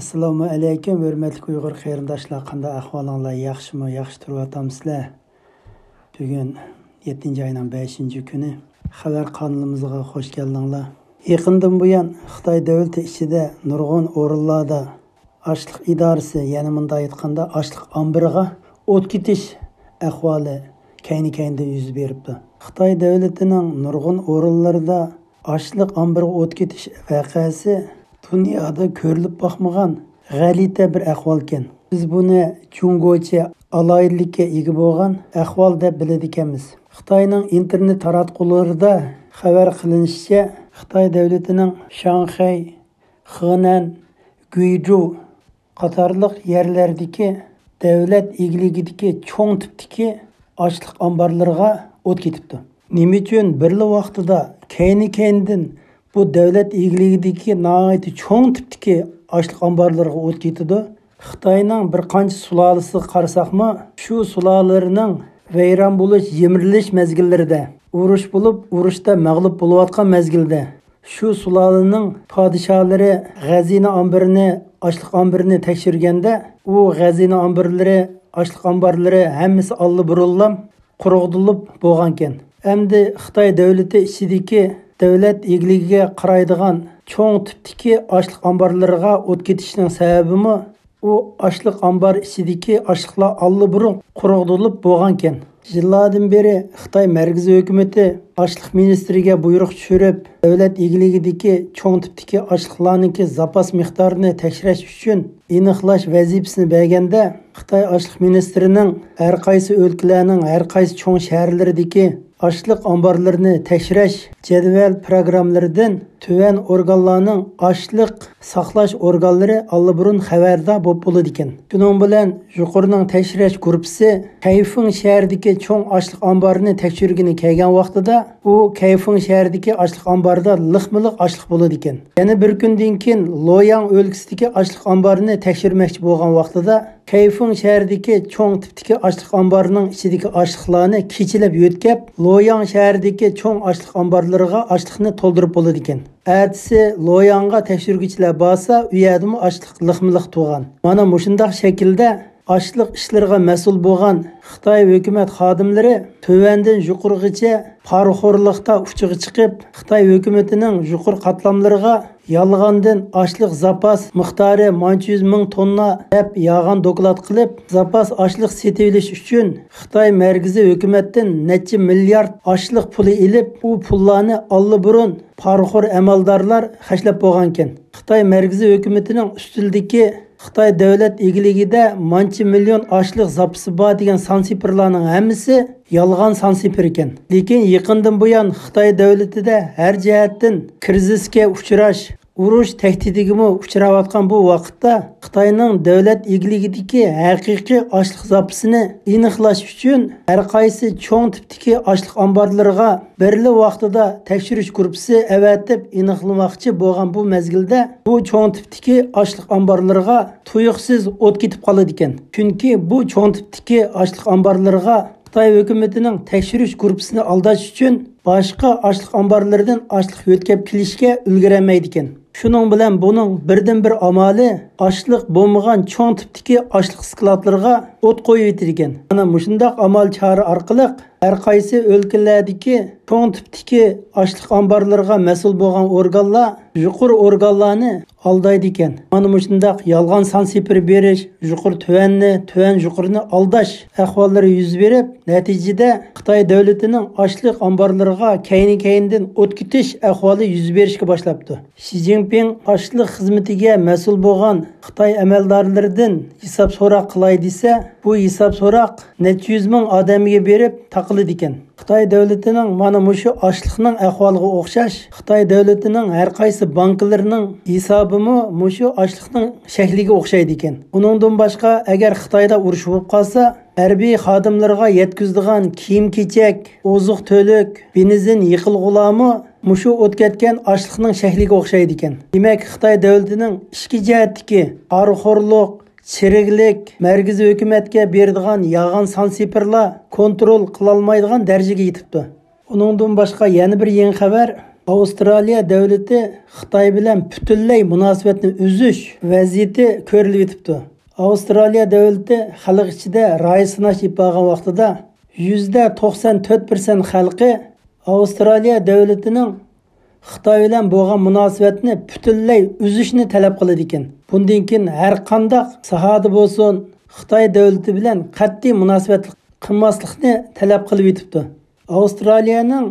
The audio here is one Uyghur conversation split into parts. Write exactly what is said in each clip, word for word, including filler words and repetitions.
ئەسسالامۇ ئەلەيكۇم، ھۆرمەتلىك ئۇيغۇر قېرىنداشلار، قانداق ئەھۋالىڭلار؟ ياخشىمۇ؟ ياخشى تۇرۇۋاتامسىلەر؟ بۈگۈن يەتتىنچى ئاينىڭ بەشىنچى كۈنى. خەۋەر قانىلىمىزغا خوش كەلدىڭلار. يېقىندىن بۇيان خىتاي دۆلىتى ئىچىدە نۇرغۇن ئورۇنلاردا ئاشلىق ئىدارىسى، يەنى مۇنداق ئېيتقاندا، ئاشلىق ئامبىرىغا ئوت كېتىش ئەھۋالى كەينى-كەينىدىن يۈز بېرىپتۇ. خىتاي دۆلىتىنىڭ نۇرغۇن ئورۇنلىرىدا ئاشلىق ئامبىرىغا ئوت كېتىش ۋەقەسى دۇنيادا كۆرۈلۈپ باقمىغان غەلىتە بىر ئەھۋالكەن. بىز بۇنى جۇڭگوچە ئالاھىدىلىككە ئىگە بولغان ئەھۋال دەپ بىلىدىكەنمىز. خىتاينىڭ ئىنتېرنېت تاراتقۇلىرىدا خەۋەر قىلىنىشىچە، خىتاي دۆلىتىنىڭ شاڭخەي، خېنەن، گۇيجۇ قاتارلىق يەرلەردىكى دۆلەت ئىگىلىكىدىكى چوڭ تىپتىكى ئاشلىق ئامبارلىرىغا ئوت كېتىپتۇ. نېمە ئۈچۈن بىرلا ۋاقتىدا كەينى-كەينىدىن بۇ دۆلەت ئىگىلىكىدىكى ناھايىتى چوڭ تىپتىكى ئاشلىق ئامبارلىرىغا ئوت كېتىدۇ؟ خىتاينىڭ بىر قانچە سۇلالىسىغا قارىساقمۇ، شۇ سۇلالىلەرنىڭ ۋەيران بولۇش، يىمىرىلىش مەزگىللىرىدە، ئۇرۇش بولۇپ، ئۇرۇشتا مەغلۇپ بولۇۋاتقان مەزگىلدە، شۇ سۇلالىنىڭ پادىشاھلىرى غەزىنە ئامبىرىنى، ئاشلىق ئامبىرىنى تەكشۈرگەندە، ئۇ غەزىنە ئامبىرلىرى، ئاشلىق ئامبارلىرى ھەممىسى ئاللىبۇرۇنلام قۇرۇقتۇرۇلۇپ بولغانىكەن. ئەمدى خىتاي دۆلىتى ئىچىدىكى دۆلەت ئىگىلىكىگە قارايدىغان چوڭ تىپتىكى ئاشلىق ئامبارلىرىغا ئوت كېتىشنىڭ سەۋەبىمۇ، ئۇ ئاشلىق ئامبار ئىچىدىكى ئاشلىقلار ئاللىبۇرۇن قۇرۇقتۇرۇلۇپ بولغانىكەن. يىللاردىن بېرى خىتاي مەركىزىي ھۆكۈمىتى ئاشلىق مىنىستىرىگە بۇيرۇق چۈشۈرۈپ، دۆلەت ئىگىلىكىدىكى چوڭ تىپتىكى ئاشلىقلارنىڭكى زاپاس مىقدارىنى تەكشۈرۈش ئۈچۈن ئېنىقلاش ۋەزىپىسىنى بەرگەندە، خىتاي ئاشلىق مىنىستىرىنىڭ ھەر قايسى ئۆلكىلەرنىڭ ھەر قايسى چوڭ شەھەرلىرىدىكى ئاشلىق ئامبارلىرىنى تەكشۈرۈش جەدۋەل پىروگراممىلىرىدىن تۆۋەن ئورگانلارنىڭ ئاشلىق ساقلاش ئورگانلىرى ئاللىبۇرۇن خەۋەردار بولۇپ بولىدىكەن. شۇنىڭ بىلەن يۇقىرىنىڭ تەكشۈرۈش گۇرۇپپىسى كەيفىڭ شەھىرىدىكى چوڭ ئاشلىق ئامبارىنى تەكشۈرگىلى كەلگەن ۋاقتىدا، ئۇ كەيفىڭ شەھىرىدىكى ئاشلىق ئامباردا لىقمۇلىق ئاشلىق بولىدىكەن. يەنە بىر كۈندىن كېيىن لوياڭ ئۆلكىسىدىكى ئاشلىق ئامبارىنى تەكشۈرمەكچى بولغان ۋاقتىدا، كەيفىڭ شەھىرىدىكى چوڭ تىپتىكى ئاشلىق ئامبارنىڭ ئىچىدىكى ئاشلىقلارنى كېچىلەپ يۆتكەپ، لوياڭ شەھىرىدىكى چوڭ ئاشلىق ئامبارلىرىغا ئاشلىقنى تولدۇرۇپ بولىدىكەن. ئەتىسى لوياڭغا تەكشۈرگۈچىلەر بارسا، ئۇ يەردىمۇ ئاشلىق لىقمۇلىق تۇرغان. مانا مۇشۇنداق شەكىلدە ئاشلىق ئىشلىرىغا مەسئۇل بولغان خىتاي ھۆكۈمەت خادىملىرى تۆۋەندىن يۇقىرىغىچە پارىخورلۇقتا ئۇچىغا چىقىپ، خىتاي ھۆكۈمىتىنىڭ يۇقىرى قاتلاملىرىغا يالغاندىن ئاشلىق زاپاس مىقدارى مانچە يۈز مىڭ توننا دەپ يالغان دوكلات قىلىپ، زاپاس ئاشلىق سېتىۋېلىش ئۈچۈن خىتاي مەركىزىي ھۆكۈمەتتىن نەچچە مىليارد ئاشلىق پۇلى ئېلىپ، ئۇ پۇللارنى ئاللىبۇرۇن پارىخور ئەمەلدارلار خەجلەپ بولغانىكەن. خىتاي مەركىزىي ھۆكۈمىتىنىڭ ئۈستىلىدىكى خىتاي دۆلەت ئىگىلىكىدە مانچە مىليون ئاشلىق زاپىسى بار دېگەن سانسىپىرلارنىڭ ھەممىسى يالغان سانسىپىر ئىكەن. لېكىن يېقىندىن بۇيان خىتاي دۆلىتىدە ھەر جەھەتتىن كىرىزىسكە ئۇچراش، ئۇرۇش تەھدىتىگىمۇ ئۇچراۋاتقان بۇ ۋاقىتتا، خىتاينىڭ دۆلەت ئىگىلىكىدىكى ھەقىقىي ئاشلىق زاپىسىنى ئېنىقلاش ئۈچۈن، ھەر قايسى چوڭ تىپتىكى ئاشلىق ئامبارلىرىغا بىرلا ۋاقتىدا تەكشۈرۈش گۇرۇپپىسى ئەۋەتىپ ئېنىقلىماقچى بولغان بۇ مەزگىلدە، بۇ چوڭ تىپتىكى ئاشلىق ئامبارلىرىغا تۇيۇقسىز ئوت كېتىپ قالىدىكەن. چۈنكى بۇ چوڭ تىپتىكى ئاشلىق ئامبارلىرىغا خىتاي ھۆكۈمىتىنىڭ تەكشۈرۈش گۇرۇپپىسىنى ئالداش ئۈچۈن باشقا ئاشلىق ئامبارلىرىدىن ئاشلىق يۆتكەپ كېلىشكە ئۈلگۈرەلمەيدىكەن. شۇنىڭ بىلەن بۇنىڭ بىردىنبىر ئامالى ئاشلىق بولمىغان چوڭ تىپتىكى ئاشلىق ئىسكىلاتلىرىغا ئوت قويۇۋېتىدىكەن. مانا مۇشۇنداق ئامال چارە ئارقىلىق ھەر قايسى ئۆلكىلەردىكى چوڭ تىپتىكى ئاشلىق ئامبارلىرىغا مەسئۇل بولغان ئورگانلار يۇقىرى ئورگانلارنى ئالدايدىكەن. مانا مۇشۇنداق يالغان سانسىپىر بېرىش، يۇقىرى تۆۋەننى، تۆۋەن يۇقىرىنى ئالداش ئەھۋاللىرى يۈز بېرىپ، نەتىجىدە خىتاي دۆلىتىنىڭ ئاشلىق ئامبارلىرىغا كەينى-كەينىدىن ئوت كېتىش ئەھۋالى يۈز بېرىشكە باشلاپتۇ. شى جىنپىڭ ئاشلىق خىزمىتىگە مەسئۇل بولغان خىتاي ئەمەلدارلىرىدىن ھېساب سوراق قىلاي دېسە، بۇ ھېساب سوراق نەچچە يۈز مىڭ ئادەمگە بېرىپ تاقىلىدىكەن. خىتاي دۆلىتىنىڭ مانا مۇشۇ ئاشلىقنىڭ ئەھۋالىغا ئوخشاش، خىتاي دۆلىتىنىڭ ھەر قايسى بانكىلىرىنىڭ ھېسابىمۇ مۇشۇ ئاشلىقنىڭ شەكلىگە ئوخشايدىكەن. ئۇنىڭدىن باشقا، ئەگەر خىتايدا ئۇرۇش بولۇپ قالسا، ھەربىي خادىملىرىغا يەتكۈزىدىغان كىيىم-كېچەك، ئوزۇق-تۈلۈك، بېنزىن، يېقىلغۇلارمۇ مۇشۇ ئوت كەتكەن ئاشلىقنىڭ شەكلىگە ئوخشايدىكەن. دېمەك، خىتاي دۆلىتىنىڭ ئىچكى جەھەتتىكى پارىخورلۇق، چىرىكلىك، مەركىزىي ھۆكۈمەتكە بېرىدىغان يالغان سانسىپىرلار كونترول قىلالمايدىغان دەرىجىگە يېتىپتۇ. ئۇنىڭدىن باشقا يەنە بىر يېڭى خەۋەر، ئاۋسترالىيە دۆلىتى خىتاي بىلەن پۈتۈنلەي مۇناسىۋەتنى ئۈزۈش ۋەزىيىتى كۆرۈلۈۋېتىپتۇ. ئاۋسترالىيە دۆلىتى خەلق ئىچىدە راي سىناش ئېلىپ بارغان ۋاقتىدا، يۈزدە توقسان تۆت پىرسەنت خەلقى ئاۋسترالىيە دۆلىتىنىڭ خىتاي بىلەن بولغان مۇناسىۋەتنى پۈتۈنلەي ئۈزۈشنى تەلەپ قىلىدىكەن. بۇندىن كېيىن ھەر قانداق ساھەدە بولسۇن، خىتاي دۆلىتى بىلەن قەتئىي مۇناسىۋەت قىلماسلىقنى تەلەپ قىلىۋېتىپتۇ. ئاۋسترالىيەنىڭ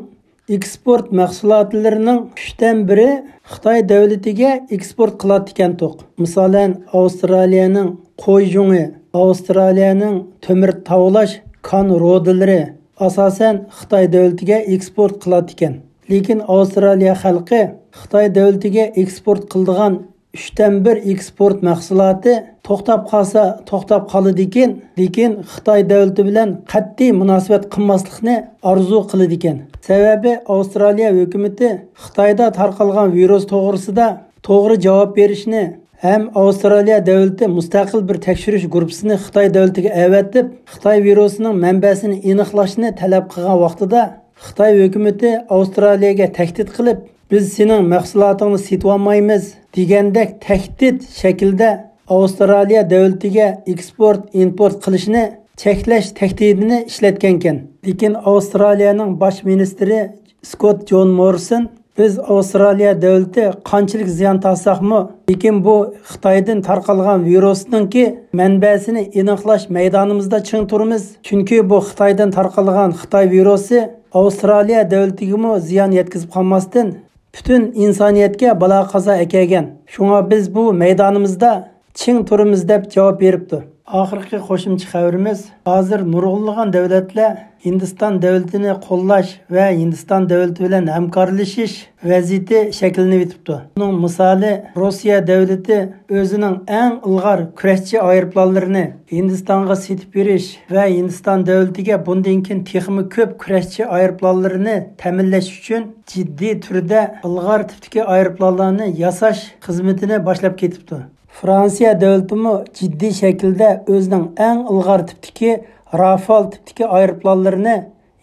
ئېكسپورت مەھسۇلاتلىرىنىڭ ئۈچتىن بىرى خىتاي دۆلىتىگە ئېكسپورت قىلاتتىكەنتۇق. مىسالەن، ئاۋسترالىيەنىڭ قوي جۇڭى، ئاۋسترالىيەنىڭ تۆمۈر تاۋلاش كان رۇدىلىرى ئاساسەن خىتاي دۆلىتىگە ئېكسپورت قىلاتتىكەن. لېكىن ئاۋسترالىيە خەلقى خىتاي دۆلىتىگە ئېكسپورت قىلىدىغان ئۈچتىن بىر ئېكسپورت مەھسۇلاتى توختاپ قالسا توختاپ قالىدىكەن، لېكىن خىتاي دۆلىتى بىلەن قەتئىي مۇناسىۋەت قىلماسلىقنى ئارزۇ قىلىدىكەن. سەۋەبى ئاۋسترالىيە ھۆكۈمىتى خىتايدا تارقالغان ۋىرۇس توغرىسىدا توغرا جاۋاب بېرىشنى ھەم ئاۋسترالىيە دۆلىتى مۇستەقىل بىر تەكشۈرۈش گۇرۇپپىسىنى خىتاي دۆلىتىگە ئەۋەتىپ، خىتاي ۋىرۇسىنىڭ مەنبەسىنى ئېنىقلاشنى تەلەپ قىلغان ۋاقتىدا، خىتاي ھۆكۈمىتى ئاۋسترالىيەگە تەھدىت قىلىپ، بىز سېنىڭ مەھسۇلاتىڭنى سېتىۋالمايمىز دېگەندەك تەھدىت شەكلىدە ئاۋسترالىيە دۆلىتىگە ئېكسپورت، ئىمپورت قىلىشنى چەكلەش تەھدىتىنى ئىشلەتكەنىكەن. لېكىن ئاۋسترالىيەنىڭ باش مىنىستىرى سكوت جون موررىسون، بىز ئاۋسترالىيە دۆلىتى قانچىلىك زىيان تارتساقمۇ، لېكىن بۇ خىتايدىن تارقالغان ۋىرۇسنىڭكى مەنبەسىنى ئېنىقلاش مەيدانىمىزدا چىڭ تۇرىمىز. چۈنكى بۇ خىتايدىن تارقالغان خىتاي ۋىرۇسى ئاۋسترالىيە دۆلىتىگىمۇ زىيان يەتكۈزۈپ قالماستىن، پۈتۈن ئىنسانىيەتكە بالا-قازا ئەكەلگەن. شۇڭا بىز بۇ مەيدانىمىزدا چىڭ تۇرىمىز، دەپ جاۋاب بېرىپتۇ. ئاخىرقى قوشۇمچە خەۋىرىمىز، ھازىر نۇرغۇنلىغان دۆلەتلەر ھىندىستان دۆلىتىنى قوللاش ۋە ھىندىستان دۆلىتى بىلەن ھەمكارلىشىش ۋەزىيىتى شەكىللىنىۋېتىپتۇ. بۇنىڭ مىسالى، روسىيە دۆلىتى ئۆزىنىڭ ئەڭ ئىلغار كۈرەشچى ئايروپىلانلىرىنى ھىندىستانغا سېتىپ بېرىش ۋە ھىندىستان دۆلىتىگە بۇندىن كېيىن تېخىمۇ كۆپ كۈرەشچى ئايروپىلانلىرىنى تەمىنلەش ئۈچۈن جىددىي تۈردە ئىلغار تىپتىكى ئايروپىلانلارنى ياساش خىزمىتىنى باشلاپ كېتىپتۇ. فرانسىيە دۆلىتىمۇ جىددىي شەكىلدە ئۆزىنىڭ ئەڭ ئىلغار تىپتىكى رافال تىپتىكى ئايروپىلانلىرىنى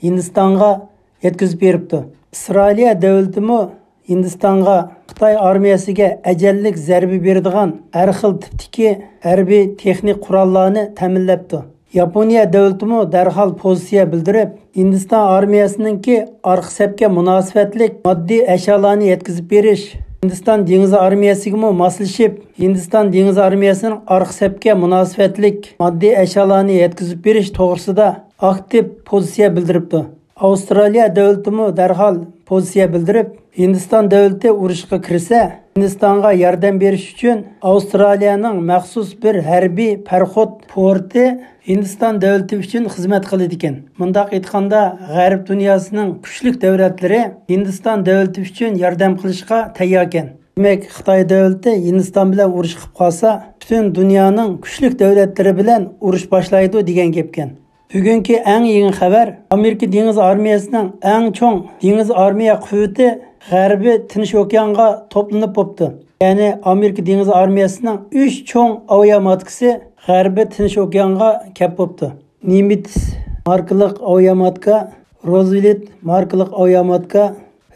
ھىندىستانغا يەتكۈزۈپ بېرىپتۇ. ئىسرائىلىيە دۆلىتىمۇ ھىندىستانغا خىتاي ئارمىيەسىگە ئەجەللىك زەربە بېرىدىغان ھەر خىل تىپتىكى ھەربىي تېخنىك قوراللارنى تەمىنلەپتۇ. ياپونىيە دۆلىتىمۇ دەرھال پوزىتسىيە بىلدۈرۈپ، ھىندىستان ئارمىيەسىنىڭكى ئارقا سەپكە مۇناسىۋەتلىك ماددىي ئەشيالارنى يەتكۈزۈپ بېرىش، ھىندىستان دېڭىز ئارمىيەسىگىمۇ ماسلىشىپ، ھىندىستان دېڭىز ئارمىيەسىنىڭ ئارقا سەپكە مۇناسىۋەتلىك ماددىي ئەشيالارنى يەتكۈزۈپ بېرىش توغرىسىدا ئاكتىپ پوزىتسىيە بىلدۈرۈپتۇ. ئاۋسترالىيە دۆلىتىمۇ دەرھال پوزىتسىيە بىلدۈرۈپ، ھىندىستان دۆلىتى ئۇرۇشقا كىرسە، ھىندىستانغا ياردەم بېرىش ئۈچۈن ئاۋسترالىيەنىڭ مەخسۇس بىر ھەربىي پەرخوت پورتى ھىندىستان دۆلىتى ئۈچۈن خىزمەت قىلىدىكەن. مۇنداق ئېيتقاندا، غەرب دۇنياسىنىڭ كۈچلۈك دۆلەتلىرى ھىندىستان دۆلىتى ئۈچۈن ياردەم قىلىشقا تەيياركەن. دېمەك، خىتاي دۆلىتى ھىندىستان بىلەن ئۇرۇش قىلىپ قالسا، پۈتۈن دۇنيانىڭ كۈچلۈك دۆلەتلىرى بىلەن ئۇرۇش باشلايدۇ دېگەن گەپكەن. بۈگۈنكى ئەڭ يېڭى خەۋەر، ئامېرىكا دېڭىز ئارمىيەسىنىڭ ئەڭ چوڭ دېڭىز ئارمىيە قۇۋۋىتى غەربىي تىنچ ئوكيانغا توپلىنىپ بوپتۇ. يەنى ئامېرىكا دېڭىز ئارمىيەسىنىڭ ئۈچ چوڭ ئاۋىياماتكىسى غەربىي تىنچ ئوكيانغا كەپ بوپتۇ. نىمىتس ماركىلىق ئاۋىياماتكا، روزۋېلت ماركىلىق ئاۋىياماتكا،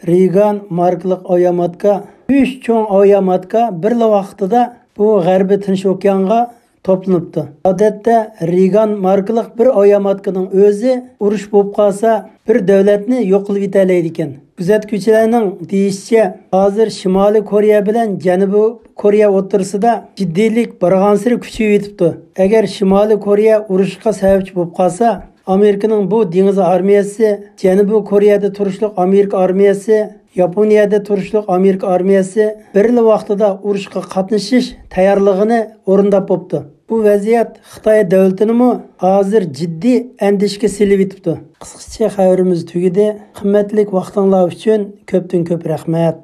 رېيگان ماركىلىق ئاۋىياماتكا، ئۈچ چوڭ ئاۋىياماتكا بىرلا ۋاقتىدا بۇ غەربىي تىنچ ئوكيانغا توپلىنىپتۇ. ئادەتتە رېيگان ماركىلىق بىر ئاۋىياماتكىنىڭ ئۆزى ئۇرۇش بولۇپ قالسا، بىر دۆلەتنى يوق قىلىۋېتەلەيدىكەن. كۆزەتكۈچىلەرنىڭ دېيىشىچە، ھازىر شىمالىي كورېيە بىلەن جەنۇبىي كورېيە ئوتتۇرىسىدا جىددىيلىك بارغانسېرى كۈچىيىۋېتىپتۇ. ئەگەر شىمالىي كورېيە ئۇرۇشقا سەۋەبچى بولۇپ قالسا، ئامېرىكىنىڭ بۇ دېڭىز ئارمىيەسى، جەنۇبىي كورېيەدە تۇرۇشلۇق ئامېرىكا ئارمىيەسى، ياپونىيەدە تۇرۇشلۇق ئامېرىكا ئارمىيەسى بىرلا ۋاقتىدا ئۇرۇشقا قاتنىشىش تەييارلىقىنى ئورۇنداپ بوپتۇ. بۇ ۋەزىيەت خىتاي دۆلىتىنىمۇ ھازىر جىددىي ئەندىشىگە سېلىۋېتىپتۇ. قىسقىچە خەۋىرىمىز تۈگىدى. قىممەتلىك ۋاقتىڭلار ئۈچۈن كۆپتىن كۆپ رەھمەت.